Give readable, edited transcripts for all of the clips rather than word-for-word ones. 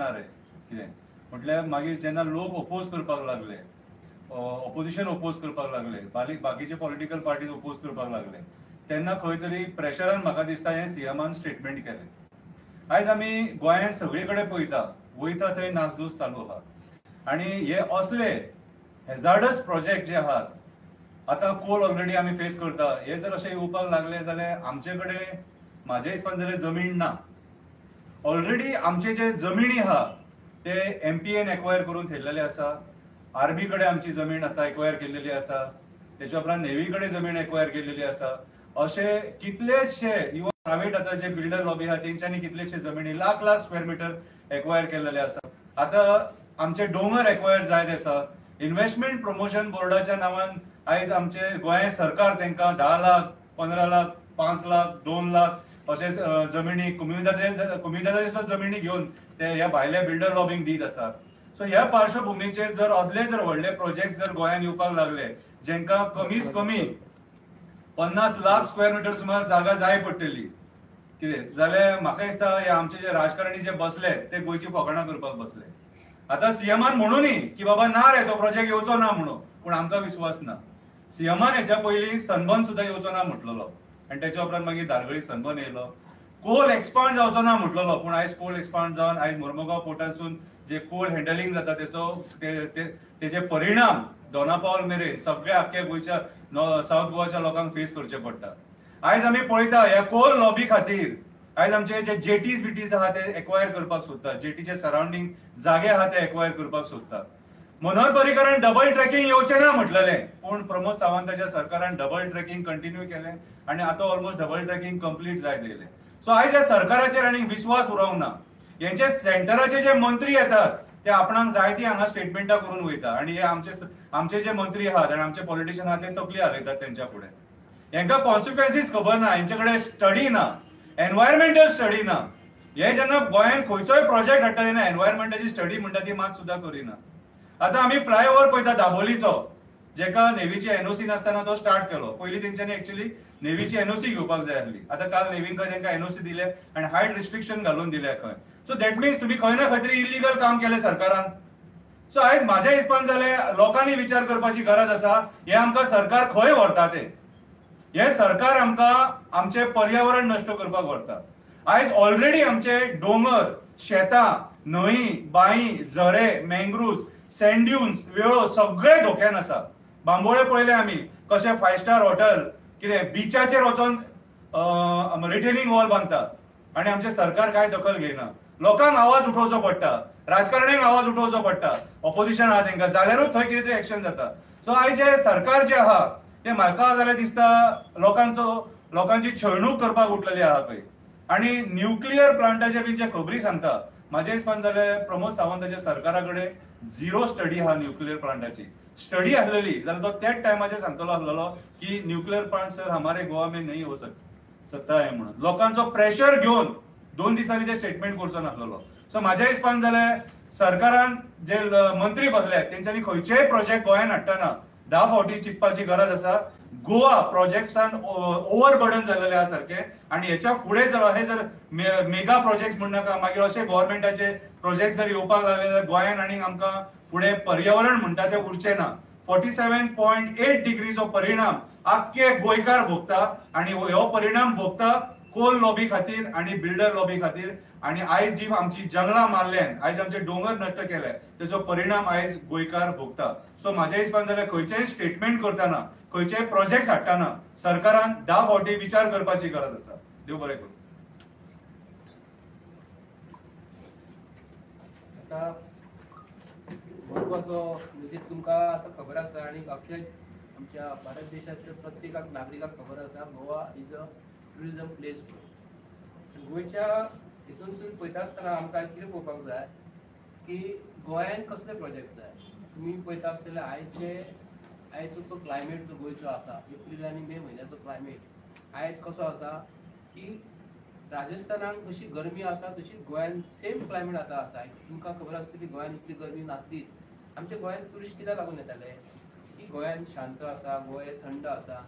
ना रे कितें म्हटल्यार मागीर जेन्ना लोक ओपोज करपाक लागले, ऑपोजिशन ओपोज करपाक लागले, बाकीचे पॉलिटिकल पार्टीज ओपोज करपाक लागले, तेन्ना खंय तरी प्रेशरान म्हाका दिसता हें सीएमान स्टेटमेंट केलें. आयज आमी गोंयांत सगळे कडेन पळयता, वयता थंय नासधूस चालू आहा आनी हे असले हेजार्डस प्रोजेक्ट जे आहात, आतां कोल ऑलरेडी आमी फेस करता, हे जर अशें येवपाक लागले जाल्यार आमचे कडेन म्हाज्या हिसपान जाल्यार जमीन ना. ऑलरेडी आमचे जे जमिनी आहा ते एमपीएन एक्वायर करून थेयलेले आसा, आर्मी कडेन आमची जमीन आसा एक्वायर केल्लेली आसा, तेच्या उपरांत नेव्ही कडेन जमीन एक्वायर केल्लेली आसा. अशे कितलेशे इवन प्रायवेट आतां जे बिल्डर लॉबी आहा तेंच्यांनी कितलेशे जमिनी lakh lakh square metre acquire केल्लेले आसा. आतां आमचे दोंगर एक्वायर जायत आसा. इन्व्हेस्टमेंट प्रमोशन बोर्डाच्या नांवान आयज आमचे गोंय सरकार तांकां 10 लाख, 15 लाख, 5 लाख, 2 लाख अशे जमिनी कुमिदाराचे सुद्दां जमिनी घेवन ते ह्या भायल्या बिल्डर लॉबींक दीत आसा. सो ह्या पार्श्वभुमीचेर जर असले जर व्हडले प्रोजेक्ट जर गोंयांत येवपाक लागले जेंकां कमीच कमी 50 लाख स्क्वेअर मिटर सुमार जागा जाय पडटली कितें जाल्यार म्हाका दिसता हे आमचे जे राजकारणी जे बसले ते गोंयची फकाणां करपाक बसले. आतां सीएमान म्हणूनय की बाबा ना रे तो प्रोजेक्ट येवचो ना म्हणून, पूण आमकां विस्वास ना. सीएमान हेच्या पयलीं सनबर्न सुद्दां येवचो ना म्हटलेलो आनी तेच्या उपरांत मागीर धारगळी सनबर्न येयलो. कोल एक्सपांड जावचो ना म्हटलेलो, पूण आयज कोल एक्सपांड जावन आयज मोर्मुगांव पोर्टांतसून जे कोल हँडलिंग जाता तेचो तेजे परिणाम दोनापावल मेरेन सगळ्या आख्या गोंयच्या सावथ गोवाच्या लोकांक फेस करचे पडटा. आयज आमी पळयता ह्या कोल लॉबी खातीर आयज आमचे जे जेटीज बिटीज आहा ते एक्वायर करपाक सोदता, जेटीचे सरावंडींग जागे आहा ते एक्वायर करपाक सोदता. मनोहर पर्रीकरान डबल ट्रॅकिंग येवचें ना म्हटलेलें, पूण प्रमोद सावंताच्या सरकारान डबल ट्रॅकिंग कंटिन्यू केलें आनी आतां ऑलमोस्ट डबल ट्रॅकिंग कंप्लीट जायत येयलें. सो आयज ह्या सरकाराचेर आनी विस्वास उरोंक ना. हेंचे सेंटराचे जे मंत्री येतात ते आपणाक जाय ती हांगा स्टेटमेंटां करून वयता आनी हे आमचे जे मंत्री आहात आनी आमचे पॉलिटिशियन आहात ते तकली हालयतात तेंच्या फुडें. हेंकां कॉन्सिक्वेन्सीस खबर ना, हेंचे कडेन स्टडी ना, एनवायरमेंटल स्टडी ना. हे जेन्ना गोंयांत खंयचोय प्रोजेक्ट हाडटा तेन्ना एनवायरमेंटाची स्टडी म्हणटा ती मात सुद्दां करिना. आतां आमी फ्लायओवर पळयता दाबोलीचो, जेका नेव्हीची एनओसी नासतना तो स्टार्ट केलो. पयलीं तेंच्यांनी एक्चुअली नेव्हीची एनओसी घेवपाक जाय आसली. आतां काल नेव्हीन खंय तांकां एनओसी दिले आनी हायट रिस्ट्रिक्शन घालून दिले खंय. सो that means तुमी खंय ना खंय तरी इलिगल काम केलें सरकारान. सो आयज म्हाज्या हिसपान जाल्यार लोकांनी विचार करपाची गरज आसा, हें आमकां सरकार खंय व्हरता तें. हें सरकार आमकां आमचें पर्यावरण नश्ट करपाक व्हरता. आयज ऑलरेडी आमचे दोंगर, शेतां, न्हंयी, बांयी, झरे, मँग्रुव्ज, सँड ड्युन्स, वेळो सगळे धोक्यान आसा. बांबोळे पळयले आमी कशें 5 स्टार हॉटेल कितें बिचाचेर वचोन रिटेनिंग वॉल बांदता आनी आमचें सरकार कांय दखल घेयना. लोकांक आवाज उठोवचो पडटा, राजकारण्यांक आवाज उठोवचो पडटा, ऑपोजिशन आहा तेंकां जाल्यारूच थंय कितें तरी एक्शन जाता. सो आयज जें सरकार जें आहा तें म्हाका जाल्यार दिसता लोकांची छळणूक करपाक उठलेली आहा खंय. आनी न्युक्लियर प्लांटाचे बी जे खबरी सांगता, म्हाज्या हिसपान जाल्यार प्रमोद सावंताच्या सरकारा कडेन झिरो स्टडी आहा न्युक्लियर प्लांटाची. स्टडी आसलेली जाल्यार तो त्याच टायमाचेर सांगतलो आसलेलो की न्युक्लियर प्लांट सर हमारे गोवा में नहीं हो सकता है म्हणून. लोकांचो प्रेशर घेवन 2 दिसांनी ते स्टेटमेंट करचो नासलेलो. सो म्हाज्या हिसपान जाल्यार सरकारान जे मंत्री बसले तेंच्यांनी खंयचेय प्रोजेक्ट गोंयांत हाडटना 10 फावटी चिंतपाची गरज आसा. गोवा प्रोजेक्ट्सान ओवर बर्डन जाल्लेले आहा सारकें आनी हेच्या फुडें जर अशे जर मेगा प्रोजेक्ट्स म्हणनाका, मागीर अशे गव्हर्मेंटाचे प्रोजेक्ट जर येवपाक लागले जाल्यार गोंयांत आनी आमकां फुडें पर्यावरण म्हणटा तें उरचें ना. 47.8 डिग्रीचो परिणाम आख्खे गोंयकार भोगता आनी हो परिणाम भोगता कोल लॉबी खातीर आनी बिल्डर लॉबी खातीर. आनी आयज जी आमची जंगलां मारल्यान, आयज आमचे दोंगर नश्ट केले, तेचो परिणाम आयज गोंयकार भोगता. सो म्हाज्या हिसपान जाल्यार खंयचेय स्टेटमेंट करतना, खंयचेय प्रोजेक्ट हाडटना सरकारान 10 फावटी विचार करपाची गरज आसा. देव बरें करूं. आतां महत्वाचो म्हणजे तुमकां आतां खबर आसा आनी अख्ख्या आमच्या भारत देशांतल्या प्रत्येकाक नागरिकाक खबर आसा, Goa is a tourism place. गोंयच्या हितूनसून पळयता आसतना आमकां कितें पळोवपाक जाय की गोंयांत कसले प्रोजेक्ट जाय. तुमी पळयता आसतले आयचो जो क्लायमेट जो गोंयचो आसा, एप्रील आनी मे म्हयन्याचो क्लायमेट आयज कसो आसा की राजस्थानाक जशी गरमी आसा तशी गोंयांत सेम क्लायमेट आतां आसा. तुमकां खबर आसतली गोंयांत इतली गरमी नासलीच. आमच्या गोंयांत ट्युरिस्ट कित्याक लागून येताले की गोंयांत शांत आसा, गोंय थंड आसा.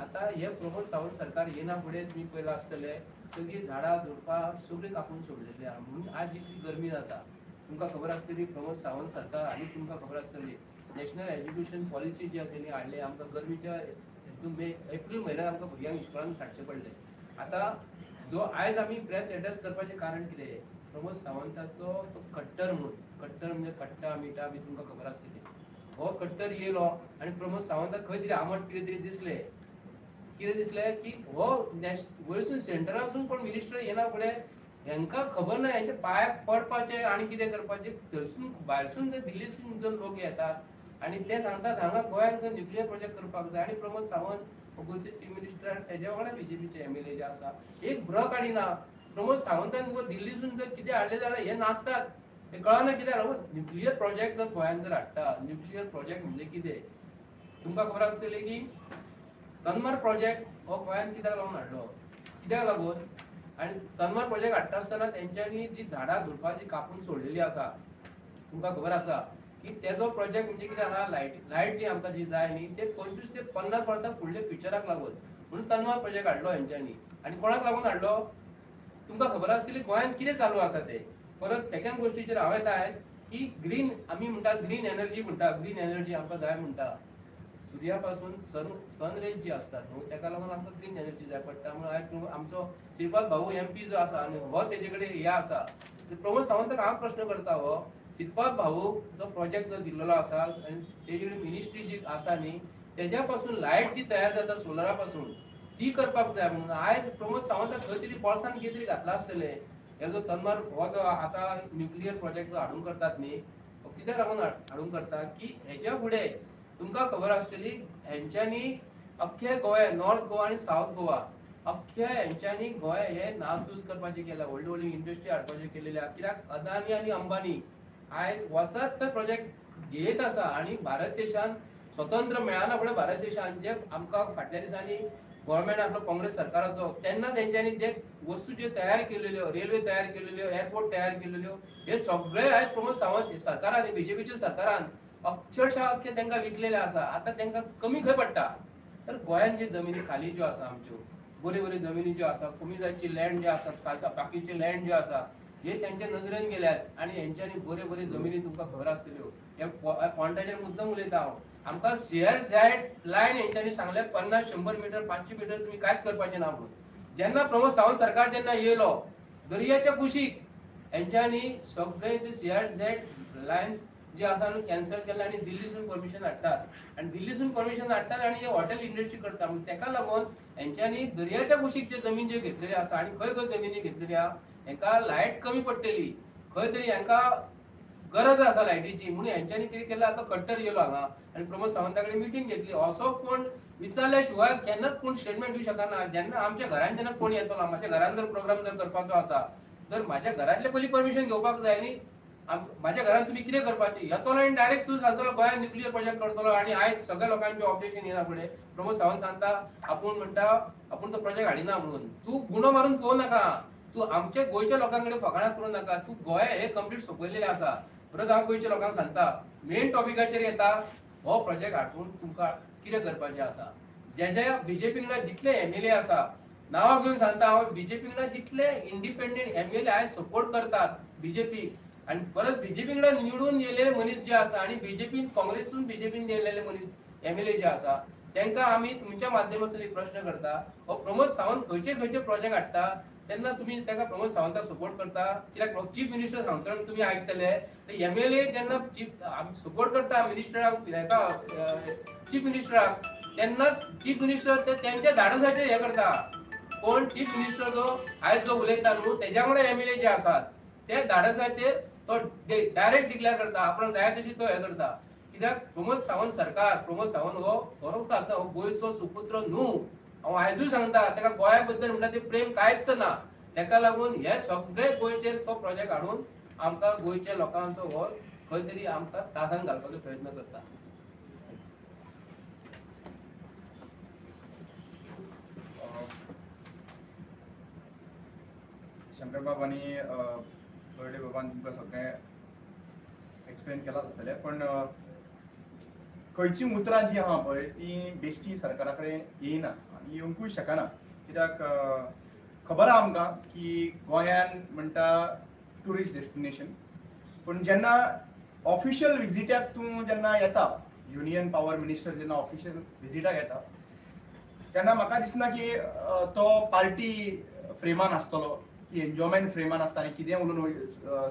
आतां हे प्रमोद सावंत सरकार येना फुडें तुमी पळयलां आसतलें सगळीं झाडां झुडपां सगळीं कापून सोडलेली आहा, म्हणून आज इतली गरमी जाता. तुमकां खबर आसतली प्रमोद सावंत सरकार आनी तुमकां खबर आसतली नॅशनल एज्युकेशन पॉलिसी जी आसा तेणी हाडली. आमकां गरमीच्या हितून मे एप्रील म्हयन्यात आमकां भुरग्यांक इस्कॉलान धाडचें पडलें. आतां जो आयज आमी प्रेस एड्रेस करपाचें कारण कितें, प्रमोद सावंताचो तो कट्टर म्हणून, कट्टर म्हणजे खट्टा मिठा बी तुमकां खबर आसतली, हो कट्टर येयलो आनी प्रमोद सावंताक खंय तरी आमट कितें तरी दिसलें, कितें दिसलें की हो वयरसून सेंटरासून कोण मिनिस्टर येना फुडें हेंकां खबर ना हेंच्या पांयाक पडपाचें आनी कितें करपाचें. थंयसून भायरसून ते दिल्लीसून जर लोक येतात आनी ते सांगतात हांगा गोंयांत न्युक्लियर प्रोजेक्ट करपाक जाय आनी प्रमोद सावंत गोंयचे चीफ मिनिस्टर आनी तेज्या वांगडा बीजेपीचे एमएलए जे आसा एक ब्र काडिना. प्रमोद सावंतान दिल्लीसून जर कितें हाडलें जाल्यार हे नाचतात, हे कळना कितें. न्युक्लियर प्रोजेक्ट जर गोंयांत जर हाडटा, न्युक्लियर प्रोजेक्ट म्हणजे कितें तुमकां खबर आसतलें की तन्मर प्रोजेक्ट हो गोंयांत कित्याक लागून हाडलो, कित्याक लागून? आनी तन्मर प्रोजेक्ट हाडटा आसतना तेंच्यांनी जी झाडां झुडपां जी कापून सोडलेली आसा तुमकां खबर आसा की तेजो प्रोजेक्ट म्हणजे कितें आसा, लायट लायट जी आमकां जी जाय न्ही ते 25 ते 50 वर्सां फुडले फ्युचराक लागून म्हणून तन्मर प्रोजेक्ट हाडलो हेंच्यांनी. आनी कोणाक लागून हाडलो तुमकां खबर आसतली गोंयांत कितें चालू आसा ते. परत सेकंड गोश्टीचेर हांव येता आयज की ग्रीन आमी म्हणटा, ग्रीन एनर्जी म्हणटा, ग्रीन एनर्जी आमकां जाय म्हणटा. सुर्या पासून सन रेज जी आसतात न्हू तेका लागून आमकां ग्रीन एनर्जी जाय पडटा. म्हणून आयज आमचो श्रीपाद भाऊ एमपी जो आसा आनी हो तेजे कडेन हे आसा, प्रमोद सावंताक हांव प्रश्न करता, हो श्रीपाद भाऊ जो प्रोजेक्ट जो दिल्लो आसा आनी तेजे कडेन मिनिस्ट्री जी आसा न्ही तेज्या पासून लायट जी तयार जाता सोलरा पासून ती करपाक जाय. म्हणून आयज प्रमोद सावंताक खंय तरी बोल्सान कितें तरी घातलां आसतलें. हे जो तन्मर हो जो आतां न्युक्लियर प्रोजेक्ट जो हाडून करतात न्ही कित्याक लागून हाडून करतात की हेच्या फुडें तुमकां खबर आसतली हेंच्यांनी अख्खे गोंय, नॉर्थ गोवा आनी सावथ गोवा अख्खे हेंच्यांनी गोंय हे नासधूस करपाचें केलां, व्हडली व्हडली इंडस्ट्री हाडपाचें केलेलें. कित्याक अदानी आनी अंबानी आयज वचत तर प्रोजेक्ट घेयत आसा आनी भारत देशान स्वतंत्र मेळना फुडें भारत देशान जे आमकां फाटल्या दिसांनी गव्हर्मेंट आपलो काँग्रेस सरकाराचो तेन्ना तेंच्यांनी जे वस्तू ज्यो तयार केलेल्यो, रेल्वे तयार केलेल्यो, एअरपोर्ट तयार केलेल्यो, हे सगळे आयज प्रमोद सावंत सरकारान, बीजेपीच्या सरकारान अक्षरशः अख्खे तांकां विकलेले आसा. आतां तांकां कमी खंय पडटा तर गोंयांत जे जमिनी खाली ज्यो आसा आमच्यो बऱ्यो बऱ्यो जमिनी ज्यो आसा, कोमिजाची लँड जे आसा, बाकीचे लँड जे आसा हे तेंच्या नजरेन गेल्यात आनी हेंच्यांनी बऱ्यो बऱ्यो जमिनी तुमकां खबर आसतल्यो. ह्या पॉयंटाचेर मुद्दम उलयता हांव. आमकां सीआरझॅड लायन हेंच्यांनी सांगलें 50 100 मिटर 500 मिटर तुमी कांयच करपाचें ना म्हणून. जेन्ना प्रमोद सावंत सरकार जेन्ना येयलो दर्याच्या कुशीक हेंच्यांनी सगळे जे सीआरझॅड लायन्स जे आसा न्हू कॅन्सल केले आनी दिल्लीसून परमिशन हाडटात आनी दिल्लीसून परमिशन हाडटात आनी हे हॉटेल इंडस्ट्री करता. म्हणून तेका लागून हेंच्यांनी दर्याच्या कुशीक जे जमीन जे घेतलेली आसा आनी खंय खंय जमिनी घेतलेली आहा हेंकां लायट कमी पडटली, खंय तरी हेंकां गरज आसा लायटीची म्हणून हेंच्यांनी कितें केलें आतां कट्टर येयलो हांगा आनी प्रमोद सावंता कडेन मिटींग घेतली. असो कोण विचारल्या शिवाय केन्नाच कोण स्टेटमेंट दिवं शकना. जेन्ना आमच्या घरान जेन्ना कोण येतलो, म्हाज्या घरान जर प्रोग्राम जर करपाचो आसा तर म्हाज्या घरांतले पयलीं परमिशन घेवपाक जाय न्ही. म्हाज्या घरान तुमी कितें करपाचें येतलो आनी डायरेक्ट तूं सांगतलो गोंयांत न्युक्लियर प्रोजेक्ट करतलो आनी आयज सगळ्या लोकांचें ऑब्जेक्शन येना फुडें प्रमोद सावंत सांगता आपूण म्हणटा आपूण तो प्रोजेक्ट हाडिना म्हणून. तूं गुणो मारून पळोवं नाका, तूं आमच्या गोंयच्या लोकां कडेन फकाणां करूं नाका. तूं गोंय हे कंप्लीट सोंपयलेलें आसा. परत हांव गोंयच्या लोकांक सांगता मेन टॉपिकाचेर येता हो प्रोजेक्ट हाडून तुमकां कितें करपाचें आसा. जे बीजेपी वांगडा जितले एमएलए आसा नांवां घेवन सांगता हांव, बीजेपी वांगडा जितले इंडिपेंडंट एमएलए आयज सपोर्ट करतात बीजेपी आनी परत बीजेपी वांगडा निवडून येयलेले मनीस जे आसा आनी बीजेपी काँग्रेसून बीजेपीन येयलेले मनीस एमएलए जे आसा तांकां आमी तुमच्या माध्यमांतल्यान एक प्रश्न करता, हो प्रमोद सावंत खंयचे खंयचे प्रोजेक्ट हाडटा तेन्ना तुमी ताका प्रमोद सावंताक सपोर्ट करता कित्याक चीफ मिनिस्टर सांगता तुमी आयकतले तर एमएलए जेन्ना चीफ सपोर्ट करता मिनिस्टराक हेका चीफ मिनिस्टराक तेन्ना चीफ मिनिस्टर तेंच्या धाडसाचेर हें करता. कोण चीफ मिनिस्टर जो आयज जो उलयता न्हू तेज्या वांगडा एमएलए जे आसात ते धाडसाचेर तो डायरेक्ट डिक्लेअर करता, आपणाक जाय तशी तो हें करता. कित्याक प्रमोद सावंत सरकार, प्रमोद सावंत हो बरो सांगता हो गोंयचो सुपुत्र न्हू. हांव आयजूय सांगता ताका गोंया बद्दल म्हणटा ते प्रेम कांयच ना. ताका लागून हे सगळे गोंयचेर तो प्रोजेक्ट हाडून आमकां गोंयच्या लोकांचो हो खंय तरी आमकां त्रासान घालपाचो प्रयत्न करता. शंकरबाब आनी बर्डे बाबान तुमकां सगळें एक्सप्लेन केलां आसतलें, पण खंयची उतरां जी आहा पळय ती बेश्टी सरकारा कडेन येयना आनी येवंकूय शकना. कित्याक खबर आहा आमकां की गोंयान म्हणटा ट्युरिस्ट डेस्टिनेशन, पूण जेन्ना ऑफिशियल विजिटाक तूं जेन्ना येता, युनियन पावर मिनिस्टर जेन्ना ऑफिशियल विजिटाक येता तेन्ना म्हाका दिसना की तो पार्टी फ्रेमान आसतलो, की एन्जॉयमेंट फ्रेमान आसता आनी कितें उलोवन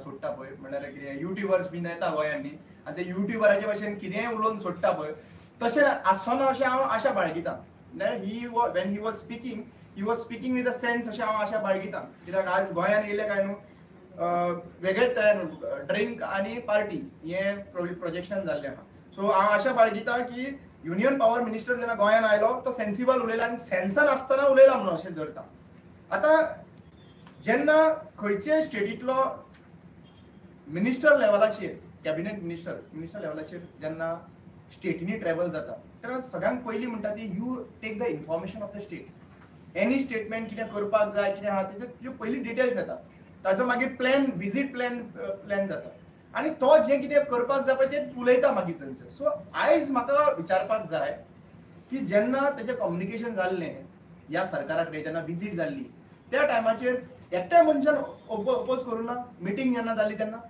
सोडटा पळय. म्हणल्यार कितें युट्युबर्स बीन येता गोंयांत न्ही, आनी ते युट्युबराचे भशेन कितेंय उलोवन सोडटा पळय, तशें आसचो ना अशें हांव आशा बाळगितां. म्हणल्यार he when he was speaking, he was speaking with a sense अशें हांव आशा बाळगितां. कित्याक आज गोंयांत येयले काय न्हू वेगळेच तयार ड्रिंक आनी पार्टी हें प्रोजेक्शन जाल्लें आहा. सो हांव आशा बाळगितां की युनियन पावर मिनिस्टर जेन्ना गोंयांत आयलो तो सेन्सिबल उलयला आनी सेन्सान आसतना उलयला म्हणून अशें धरता. आतां जेन्ना खंयचे स्टेटींतलो मिनिस्टर लेवलाचेर, कॅबिनेट मिनिस्टर लेवलाचेर जेन्ना स्टेटींनी ट्रॅवल जाता तेन्ना सगळ्यांत पयलीं म्हणटा ती you take the information of the state. Any statement कितें करपाक जाय कितें आहा तेजे तुजे पयलीं डिटेल्स येता, ताजो मागीर प्लॅन, विजीट प्लॅन प्लॅन जाता आनी तो जें कितें करपाक जाय पळय तें उलयता मागीर थंयसर. सो आयज म्हाका विचारपाक जाय की जेन्ना तेजें कम्युनिकेशन जाल्लें ह्या सरकारा कडेन, जेन्ना विजीट जाल्ली त्या टायमाचेर एकट्या मनशान ओपोज करूं ना मिटींग जेन्ना जाली तेन्ना,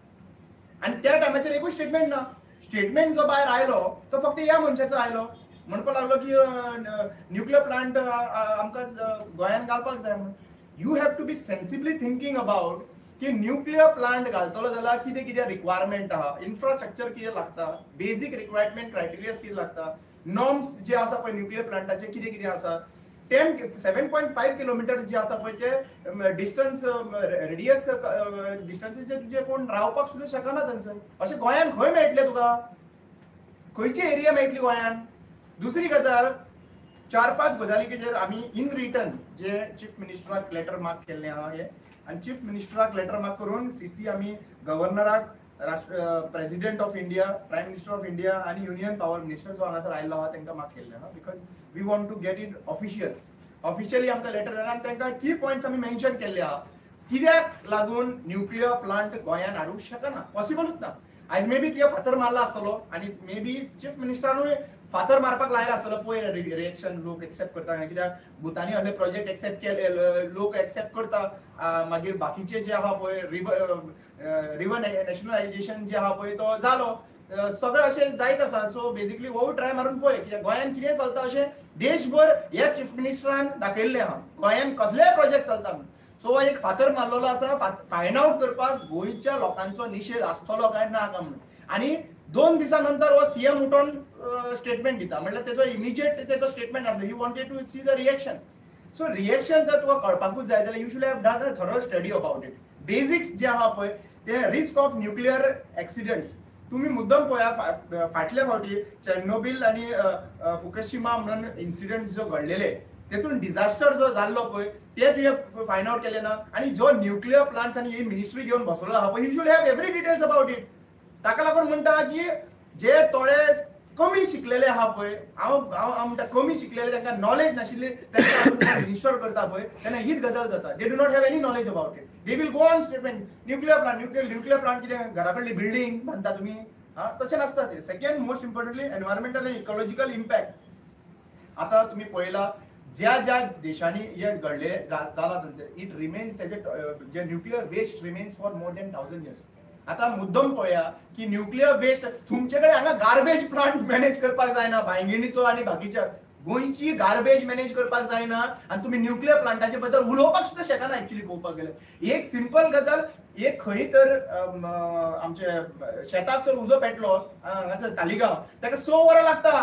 आनी त्या टायमाचेर एकूय स्टेटमेंट ना. स्टेटमेंट जो भायर आयलो तो फक्त ह्या मनशाचो आयलो, म्हणपाक लागलो की न्युक्लियर प्लांट आमकां गोंयांत घालपाक जाय म्हणून. You have to be sensibly thinking about की न्युक्लियर प्लांट घालतलो जाल्यार कितें कितें रिक्वायरमेंट आहा, इन्फ्रास्ट्रक्चर कितें लागता, बेजीक रिक्वायरमेंट क्रायटेरियाज कितें लागता, नॉर्म्स जे आसा पळय न्युक्लियर प्लांटाचे कितें कितें आसा. 7.5 किलोमिटर जे आसा पळय ते डिस्टन्स, रेडियस डिस्टन्सीचे तुजे कोण रावपाक सुद्दां शकना थंयसर. अशें गोंयांत खंय मेळटलें तुका, खंयची एरिया मेळटली गोंयांत? दुसरी गजाल, 4-5 गजालीचेर आमी इन रिटर्न जे चीफ मिनिस्टराक लेटर मार्क केल्लें आहा हे, आनी चीफ मिनिस्टराक लेटर मार्क करून सीसी आमी गव्हर्नराक, president of India, prime minister of India आनी युनियन पावर मिनिस्टर जो हांगासर आयिल्लो आहा तांकां मार्क केल्लें आहा, because we want to get it official. Officially आमकां लेटर जालें आनी तांकां की पॉयंट्स आमी मेन्शन केल्ले आहा कित्याक लागून न्युक्लियर प्लांट गोंयांत हाडूंक शकना, पॉसिबलूच ना. आयज मे बी तुवें फातर मारला आसतलो आनी मे बी चीफ मिनिस्टरानूय फातर मारपाक लायला आसतलो, पळय रिएक्शन लोक एक्सेप्ट करता, कित्याक भुतानी असले प्रोजेक्ट एक्सेप्ट केले लोक एक्सेप्ट करता. मागीर बाकीचे जे आहा पळय रिवर नॅशनलायजेशन जे आहा पळय तो जालो, सगळें अशें जायत आसा. सो बेजिकली हो ट्राय मारून पळय कित्याक गोंयांत कितें चलता अशें देशभर ह्या चीफ मिनिस्टरान दाखयल्लें आहा, गोंयांत कसलेय प्रोजेक्ट चलता म्हणून. सो एक फातर मारलेलो आसा फायंड आवट करपाक गोंयच्या लोकांचो निशेध आसतलो काय ना काय म्हणून. आनी 2 दिसां नंतर हो सीएम उठोन स्टेटमेंट दिता, म्हणल्यार तेजो इमिजिएट तेजो स्टेटमेंट आसलो, he wanted to see the reaction. So reaction जर तुका कळपाकूच जाय जाल्यार you should have done a thorough study about it. Basics जे आहा पळय ते रिस्क ऑफ न्युक्लियर एक्सिडंट्स तुम्ही मुद्दम पळया, फाटल्या फावटी चेर्नोबील आनी फुकुशिमा म्हणून इन्सिडंट जो घडलेले तेतून डिझास्टर जो जाल्लो पळय ते तुवें फायंड आवट केलें ना. आनी जो न्युक्लियर प्लांट्स आनी ही मिनिस्ट्री घेवन बसलो आहा पळय, you should have every details about it. ताका लागून म्हणटा की जे थोडे कमी शिकलेले आहा पळय, हांव हांव म्हणटा कमी शिकलेले, तांकां नॉलेज नाशिल्ली तांकां मिनिस्टर करता पळय तेन्ना हीच गजाल जाता. They do not have any knowledge about it, they will go on statement nuclear plant, nuclear plant कितें घरा कडली बिल्डींग बांदता तुमी, हा तशें नासता तें. Second most importantly environmental and ecological impact. आतां तुमी पळयला ज्या ज्या देशांनी हे घडले जाला थंयसर it remains, तेजे जे nuclear waste remains for more than 1000 years. आतां मुद्दम पळया की न्युक्लियर वेस्ट तुमचे कडेन हांगा गार्बेज प्लांट मॅनेज करपाक जायना, बांयगिणीचो आनी बाकीच्या गोंयची गार्बेज मॅनेज करपाक जायना आनी तुमी न्युक्लियर प्लांटाचे बद्दल उलोवपाक सुद्दां शकना. एक्चुअली पळोवपाक गेल्यार एक सिंपल गजाल, एक खंय तर आमचे शेताक तर उजो पेटलो हांगासर तालिगांव, ताका 6 वरां लागता,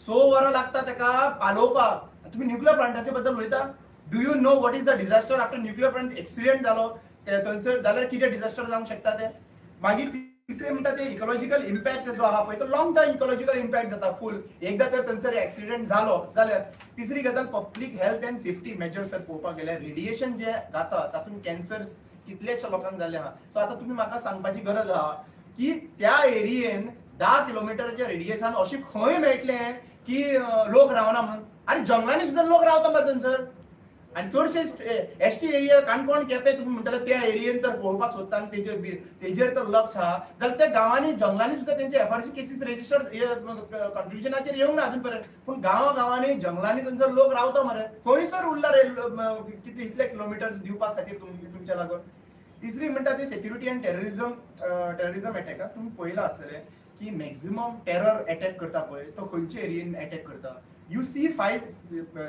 6 वरां लागता ताका पालोवपाक. तुमी न्युक्लियर प्लांटाचे बद्दल उलयता, do you know what is the disaster after nuclear plant accident जालो थंयसर जाल्यार कितें डिझास्टर जावंक शकता तें. मागीर तिसरें म्हणटा ते इकोलॉजिकल इम्पॅक्ट जो आहा पळय तो लॉंग टर्म इकोलॉजिकल इम्पॅक्ट जाता फूल, एकदां तर थंयसर एक्सिडंट जालो जाल्यार. तिसरी गजाल public health and safety measures तर पळोवपाक गेल्यार रेडिएशन जे जाता तातूंत कॅन्सर्स कितलेशे लोकांक जाल्ले आहा. सो आतां तुमी म्हाका सांगपाची गरज आहा की त्या एरियेन 10 किलोमिटराच्या रेडियसान अशें खंय मेळटलें की लोक रावना म्हणून? आनी जंगलांनी सुद्दां लोक रावता मरे थंयसर. आनी चडशे S T area Canacona Quepem तुमी म्हणटाले त्या एरियेन तर पळोवपाक सोदता आनी तेजेर तर लक्ष आहा जाल्यार त्या गांवांनी जंगलांनी सुद्दां तेंचे एफआरसी केसीस रेजिस्टर्ड कंक्लुजनाचेर येवंक ना अजून पर्यंत, पूण गांवा गांवांनी जंगलांनी थंयसर लोक रावता मरे. खंय तर उरला रे कितले इतले किलोमिटर्स दिवपा खातीर तुमच्या लागून. तिसरी म्हणटा ती सेक्युरिटी अँड टेररिझम अटॅक. तुमी पळयलां आसतलें की मॅक्झिमम टेरर अटॅक करता पळय तो खंयचे एरियेन अटॅक करता. You see five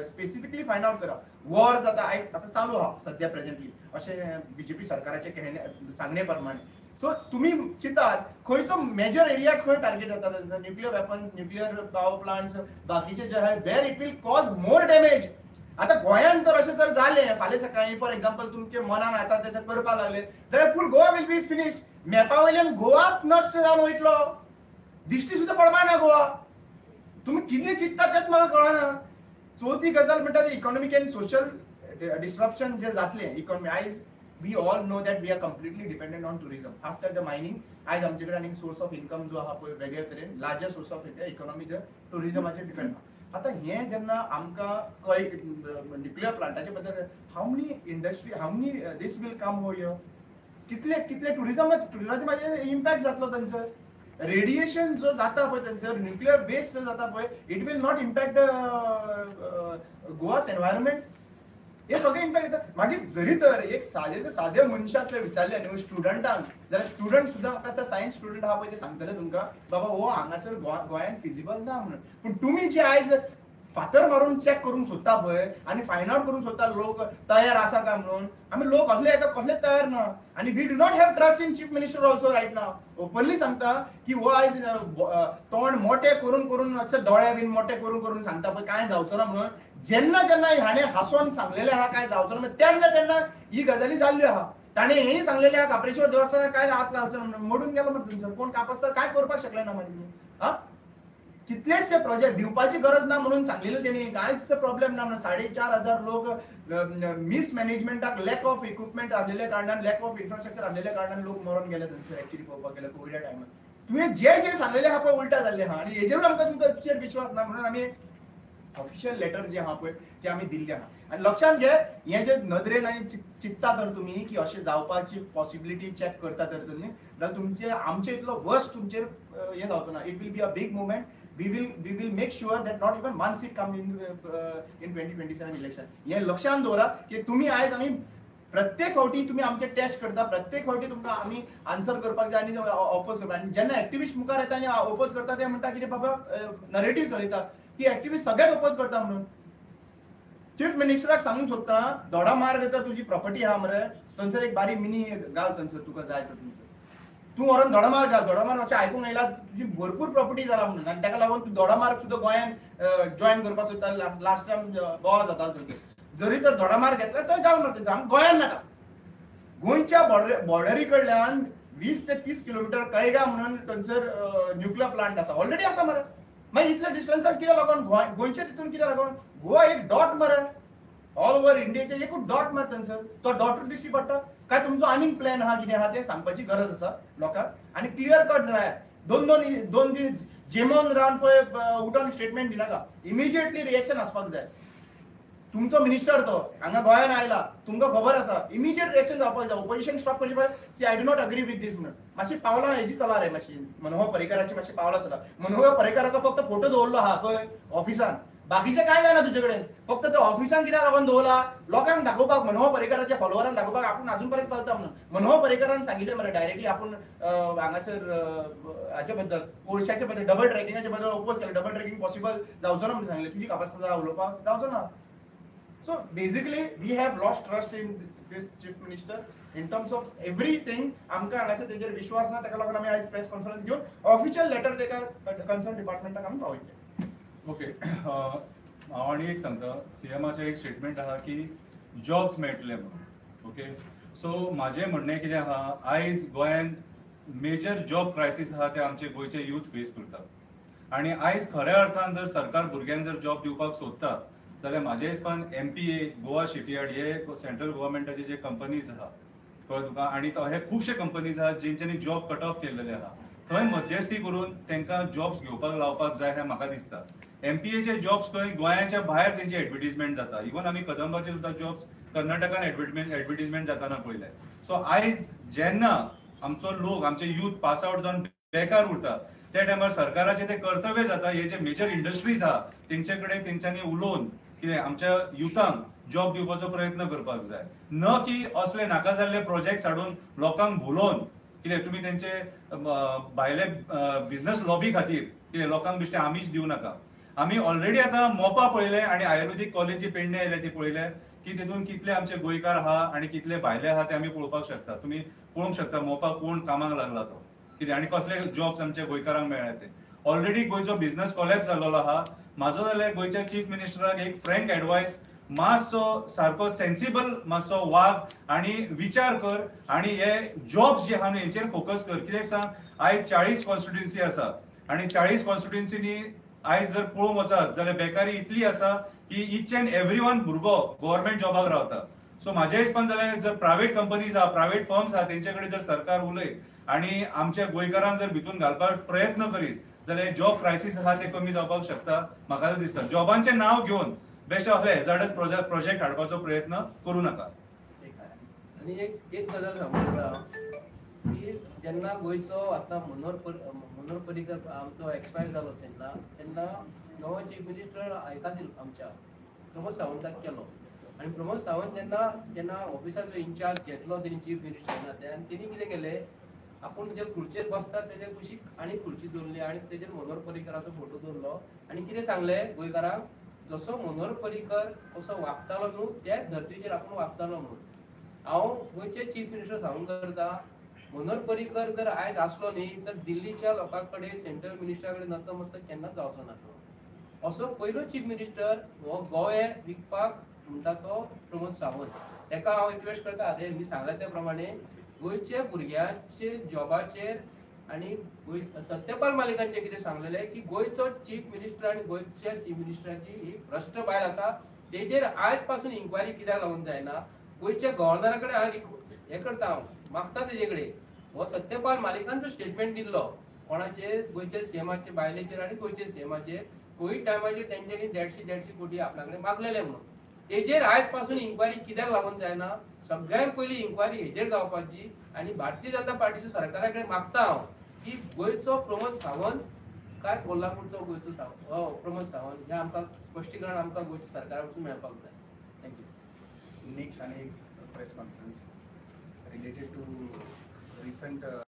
specifically find out करा. वॉर जाता आतां चालू आहा सद्या प्रेझेंटली अशें बीजेपी सरकाराचे सांगणे प्रमाणे. सो तुमी चिंतात खंयचो मेजर एरियाज खंय टार्गेट जाता तांचो, nuclear weapons, nuclear power plants, बाकीचे जे आहा where it will cause more damage. आतां गोंयांत तर अशें जर जालें फाल्यां सकाळीं फॉर एग्जाम्पल तुमचे मनान आतां तें करपाक लागले जाल्यार full Goa will be finish. मॅपा वयल्यान गोवाच नश्ट जावन वयतलो, दिश्टी सुद्दां पडपा ना गोवा. तुमी कितें चिंतता तेंच म्हाका कळना. चवथी गजाल म्हणटा ती इकॉनॉमीक एंड सोशल डिस्ट्रप्शन जें जातलें इकॉनॉमी. आयज we all know that we are completely dependent on tourism. After the mining आयज आमचे कडेन आनीक सोर्स ऑफ इन्कम जो आहा पळय वेगळे तरेन लार्जर सोर्स ऑफ इकॉनॉमी जे टुरिजमाचेर डिपेंड आहा. आतां हें जेन्ना आमकां कळ न्युक्लियर प्लांटाचे बद्दल how many industry, how many this will come over here, कितले कितले टुरिजमाचेर इम्पॅक्ट जातलो थंयसर. रेडिएशन जो जाता पळय थंयसर, न्युक्लियर वेस्ट जो जाता पळय, it will not impact Goa's environment. हे सगळे इम्पॅक्ट येता. मागीर जरी तर एक सादे ते सादे मनशाक विचारले न्हू स्टुडंटांक जाल्यार स्टुडंट सुद्दां म्हाका दिसता सायन्स स्टुडंट आहा पळय ते सांगतले तुमकां बाबा हो हांगासर गोंयांत फिजिबल ना म्हणून. पूण तुमी जे आयज फातर मारून चॅक करूंक सोदता पळय आनी फायंड आवट करूंक सोदता लोक तयार आसा काय म्हणून, आमी लोक असले एका कसले तयार ना. आनी we do not have trust in chief minister also right now. Openly सांगता की हो आयज तोंड मोठे करून करून अशे दोळे बीन मोठे करून करून सांगता पळय कांय जावचो ना म्हणून. जेन्ना जेन्ना हाणें हांसोन सांगलेलें आहा कांय जावचो ना तेन्ना तेन्ना ही गजाली जाल्ल्यो आहा. ताणें हेंय सांगलेलें आहा काप्रेश्वर देवस्थानाक कांय हात लावचो ना म्हणून, मोडून गेलो मरे थंयसर, कोण कापसता कांय करपाक शकले ना मागीर. हा कितलेशे प्रोजेक्ट दिवपाची गरज ना म्हणून सांगलेले तेणी, कांयच प्रॉब्लेम ना म्हणून. 4,500 लोक मिसमॅनेजमेंटाक, लॅक ऑफ इक्विपमेंट आसलेल्या कारणान, लॅक ऑफ इन्फ्रास्ट्रक्चर आसलेल्या कारणान लोक मरून गेले थंयसर. एक्चुअली पळोवपाक गेले कोविडा टायमार तुवें जे जे सांगलेले आहा पळय उल्टा जाल्ले आहा. आनी हेजेरूय आमकां तुमचेर विश्वास ना म्हणून आमी ऑफिशियल लेटर जे आहा पळय ते आमी दिल्ले आहा. आनी लक्षांत घे हे जे नदरेन आनी चिंतता तर तुमी की अशें जावपाची पॉसिबिलिटी चॅक करता तर तुमी जाल्यार तुमचे आमचे इतलो वर्स्ट तुमचेर हें जावचो ना. It will be a big movement. We will make sure that not even one seat come in 2027 election. हे लक्षांत दवरा की तुमी आयज आमी प्रत्येक फावटी तुमी आमचे टेस्ट करता, प्रत्येक फावटी तुमकां आमी आन्सर करपाक जाय आनी ऑपोज करपाक. आनी जेन्ना एक्टिविस्ट मुखार येता आनी ऑपोज करता ते म्हणटा कितें बाबा नरेटीव चलयता की एक्टिविस्ट सगळ्याक ऑपोज करता म्हणून. चीफ मिनिस्टराक सांगूंक सोदता दोडा मार्ग तर तुजी प्रॉपर्टी आहा मरे थंयसर एक बारीक मिनी घाल थंयसर तुका जाय तर थंयसर तूं व्हरोन दोडा मार्ग घाल. दोडा मार्ग अशें आयकूंक आयला तुजी भरपूर प्रॉपर्टी जाला म्हणून आनी ताका लागून तूं दोडा मार्ग सुद्दां गोंयांत जॉयन करपाक सोदता. लास्ट टायम गोवा जातालो थंयसर. जरी तर दोडा मार्ग घेतला थंय घाल मरे थंयसर, आमी गोंयांत नाका. गोंयच्या बॉर्डरी कडल्यान 20 ते 30 किलोमिटर कैगा म्हणून थंयसर न्युक्लियर प्लांट आसा, ऑलरेडी आसा मरे. मागीर इतल्या डिस्टन्सार कित्याक लागून गोंयच्या तितून कित्याक लागून गोवा एक डॉट मरे, ऑल ओव्हर इंडियेचे एकूच डॉट मरे थंयसर, तो डॉटूच दिश्टी पडटा. काय तुमचो आनीक प्लॅन आहा कितें आहा तें सांगपाची गरज आसा लोकांक. आनी क्लियर कट जाय, दोन दोन दीस जेमोन रावन पळय उठोन स्टेटमेंट दिनाका, इमिजिएटली रिएक्शन आसपाक जाय. तुमचो मिनिस्टर तो हांगा गोंयान आयला, तुमकां खबर आसा, इमिजिएट रिएक्शन जावपाक जाय. ओपोजिशन स्टॉप करचे पळय, see I do not agree with this म्हणून. मातशी पावलां हेजी चला रे, मातशी मनोहर पर्रीकाराची मातशी पावलां चला. मनोहर पर्रीकाराचो फक्त फोटो दवरलो आहा खंय ऑफिसान, बाकीचें कांय जायना तुजे कडेन. फक्त ते ऑफिसान कित्याक लागून दवरला लोकांक दाखोवपाक, मनोहर पर्रीकाराच्या फॉलोवरांक दाखोवपाक आपूण अजून पर्यंत चलता म्हणून. मनोहर पर्रीकारान सांगिल्लें मरे डायरेक्टली आपूण हांगासर हाचे बद्दल कोळशाचे बद्दल डबल ट्रॅकिंगाचे बद्दल ओपोज केलें. डबल ट्रॅकिंग पॉसिबल जावचो ना म्हणून सांगलें, तुजी कापास्ता उलोवपाक जावचो ना. So basically we have lost trust in this chief minister in terms of everything. आमकां हांगासर तेजेर विश्वास ना, ताका लागून आमी आयज प्रेस कॉन्फरन्स घेवन ऑफिशियल लेटर तेका कन्सर्न डिपार्टमेंटाक आमी पावयतले. ओके, हांव आनी एक सांगता, सीएमाचें एक स्टेटमेंट आहा की जॉब्स मेळटले म्हणून. ओके, सो म्हाजें म्हणणें कितें आहा, आयज गोंयांत मेजर जॉब क्रायसीस आहा ते आमचे गोंयचे यूथ फेस करता. आनी आयज खऱ्या अर्थान जर सरकार भुरग्यांक जर जॉब दिवपाक सोदता जाल्यार म्हाज्या हिसपान MPA, Goa shipyard हे सेंट्रल गव्हर्मेंटाचे जे कंपनीज आहा कळ्ळें तुका, आनी हे खुबशे कंपनीज आहा जेंच्यांनी जॉब कट ऑफ केल्लेले आहा, थंय मध्यस्थी करून तांकां जॉब्स घेवपाक लावपाक जाय हें म्हाका दिसता. एमपीएचे जॉब्स खंय गोंयाच्या भायर तेंची एडवर्टीजमेंट जाता. इवन आमी कदंबाचे सुद्दां जॉब्स कर्नाटकान एडवर्टीजमेंट जाताना पळयले. सो आयज जेन्ना आमचो लोक, आमचे यूथ पास आवट जावन बेकार उरता त्या टायमार सरकाराचें तें कर्तव्य जाता हे जे मेजर इंडस्ट्रीज आहा तेंचे कडेन तेंच्यांनी उलोवन कितें आमच्या युथांक जॉब दिवपाचो प्रयत्न करपाक जाय, न की असले नाका जाल्ले प्रोजेक्ट हाडून लोकांक भुलोवन कितें तुमी तेंचे भायले बिझनस लॉबी खातीर कितें लोकांक बेश्टे आमीश दिवं नाका. आमी ऑलरेडी आतां मोपा पळयले आनी आयुर्वेदीक कॉलेज जी पेडणे आयल्या ती पळयले की तितून कितले आमचे गोंयकार आहा आनी कितले भायले आहा ते आमी पळोवपाक शकता. तुमी पळोवंक शकता मोपा कोण कामाक लागला तो कितें आनी कसले जॉब्स आमच्या गोंयकारांक मेळ्ळे ते. ऑलरेडी गोंयचो बिझनस कोलॅप्स जाल्लो आहा. म्हाजो जाल्यार गोंयच्या चीफ मिनिस्टराक एक फ्रँक एडवायस, मातसो सारको सेन्सिबल मातसो वाग आनी विचार कर आनी हे जॉब्स जे आहा न्हू हेंचेर फोकस कर. कित्याक सांग, आयज 40 कॉन्स्टिट्युएन्सी आसा आनी 40 कॉन्स्टिट्युएन्सीनी आयज जर पळोवंक वचत जाल्यार बेकारी इतली आसा की इच अँड एवरी वन भुरगो गव्हर्मेंट जॉबाक रावता. सो म्हाज्या हिसपान जाल्यार जर प्रायव्हेट कंपनीज आहा, प्रायव्हेट फर्म्स आहा, तेंचे कडेन जर सरकार उलयत आनी आमच्या गोंयकारांक जर भितून घालपाक प्रयत्न करीत जाल्यार जॉब क्रायसीस आहा ते कमी जावपाक शकता म्हाका दिसता. जॉबांचें नांव घेवन बेस्ट असले हॅझार्डस प्रोजेक्ट हाडपाचो प्रयत्न करूं नाका. आनी एक गजाल सांगूंक की जेन्ना गोंयचो आतां मनोहर पर्रीकर आमचो एक्सपायर जालो तेन्ना तेन्ना नवो चीफ मिनिस्टर आयकातील आमच्या प्रमोद सावंताक केलो आनी प्रमोद सावंत जेन्ना जेन्ना ऑफिसाचो इन्चार्ज घेतलो तेणी चीफ मिनिस्टर नात्यान तेणी कितें केलें, आपूण जे खुर्चेर बसता तेजे कुशीक आनी खुर्ची दवरली आनी तेजेर मनोहर पर्रीकराचो फोटो दवरलो आनी कितें सांगलें गोंयकारांक, जसो मनोहर पर्रीकर कसो वागतालो न्हू त्याच धर्तीचेर आपूण वागतालो म्हणून. हांव गोंयचे चीफ मिनिस्टर सांगूंक करता, मनोहर पर्रीकर जर आयज आसलो न्ही तर दिल्लीच्या लोकां कडेन सेंट्रल मिनिस्टरा कडेन नतमस्तक केन्नाच जावचो ना तो. असो पयलो चीफ मिनिस्टर हो गोंय विकपाक म्हणटा तो प्रमोद सावंत. तेका हांव रिक्वेस्ट करता, आतां मी सांगलें त्या प्रमाणे गोंयच्या भुरग्यांचे जॉबाचेर आनी सत्यपाल मालिकांचे कितें सांगलेलें की गोंयचो चीफ मिनिस्टर आनी गोंयच्या चीफ मिनिस्टराची ही भ्रश्ट बायल आसा तेजेर आयज पासून इन्क्वायरी कित्याक लागून जायना. गोंयच्या गव्हर्नरा कडेन हांव हें करता, हांव मागता तेजे कडेन हो सत्यपाल मालिकांचो स्टेटमेंट दिल्लो कोणाचेर, गोंयच्या सीएमाचे बायलेचेर आनी गोंयच्या सीएमाचेर कोवीड टायमाचेर तेंच्यांनी 150-150 कोटी आपल्या कडेन मागलेले म्हणून. तेजेर आयज पासून इन्क्वायरी कित्याक लागून जायना. सगळ्यांत पयली इन्क्वायरी हेजेर जावपाची आनी भारतीय जनता पार्टीच्या सरकारा कडेन मागता हांव की गोंयचो प्रमोद सावंत काय कोल्हापूरचो गोंयचो सावंत प्रमोद सावंत हें आमकां स्पश्टीकरण आमकां गोंयच्या सरकारा कडसून मेळपाक जाय. Thank you. Next आनी एक press conference related to recent